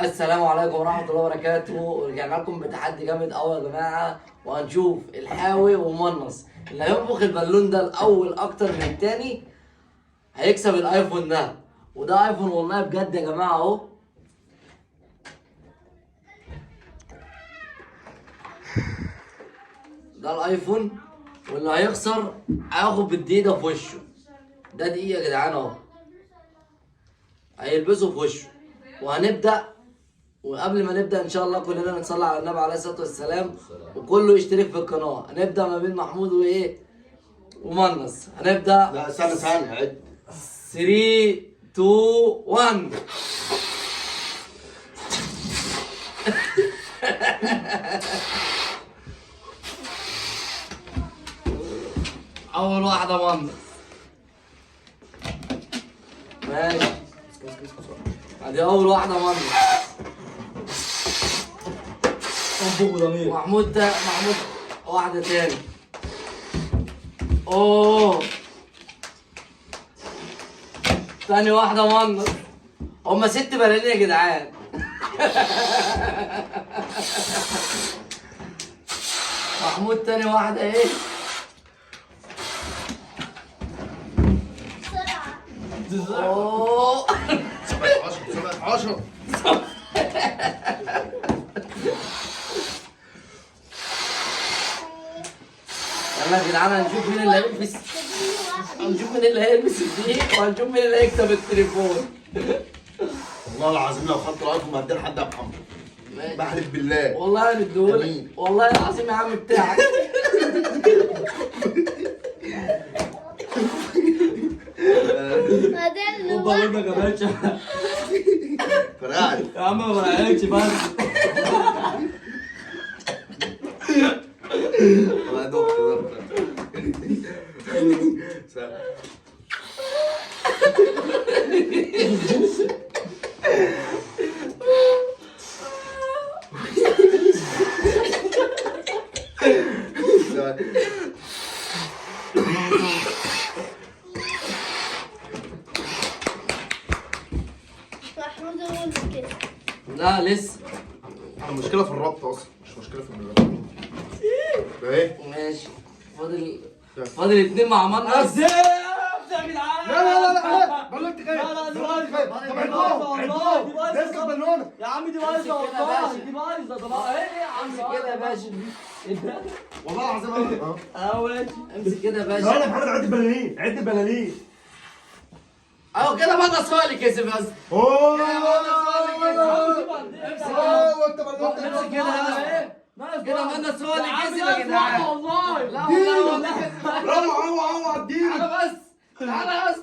السلام عليكم ورحمة الله وبركاته. رجعنا لكم بتحدي جامد قوي يا جماعة، وهنشوف الحاوي ومنص اللي هينفخ البالون ده الأول أكتر من التاني هيكسب الايفون ده. وده ايفون والله بجد يا جماعة اهو. ده الايفون، واللي هيخسر هياخد بالدقيقة في وشه. ده دقيقة يا جدعان اهو، هيلبسه في وشه. وهنبدأ، وقبل ما نبدأ ان شاء الله كلنا نصلي على النبي عليه الصلاة والسلام، وكله يشترك في القناة. هنبدأ ما بين محمود وايه ومنص. هنبدأ. لا استنى استنى عد. 3 2 1. اول واحدة منص. ماشي، ادي اول واحدة منص. انفخ بضمير. محمود ده، محمود واحدة تاني. اوه، تاني واحدة منص. هما 6 بلالين يا جدعان. محمود تاني واحدة ايه؟ اوه 17 10. يلا يا جدعان هنشوف مين اللي هيلبس، هنشوف مين اللي هيلبس الدقيق، وهنشوف مين اللي هيكسب التليفون. والله العظيم لو خدت الايفون ما هديه لحد يا محمد، ماشي. بحلف بالله. والله هنديهولك. أمين. والله العظيم يا عم بتاعك. خد بالونك يا باشا. فرقعت. يا عم ما فرقعتش بس. والله دخت دخت. محمود هو اللي كده. لا لسه. المشكلة في الربط أصلا، مش مشكلة في البلد. ده إيه؟ ماشي، فاضل اتنين مع منص. يا جدعان. لا لا لا لا، بالونتي لا لا دي بايظة. طب عدهم والله دي بايظة. امسك بالونه. يا عم دي بايظة والله، دي بايظة. طب ايه يا عم امسك كده يا باشا. والله العظيم انا اه ماشي. امسك كده يا لا باشا. يا محمد، عد البلالين، عد البلالين. اهو كده منص هو اللي كسب بس. اوه امسك اوه انت بالونتي. امسك كده. ناقص كده واحدة. منص هو اللي يا عم كسب يا ناقص جدعان. واحدة والله. لا والله هو اللي كسب. روح روح روح اديله. تعالى بس، تعالى بس.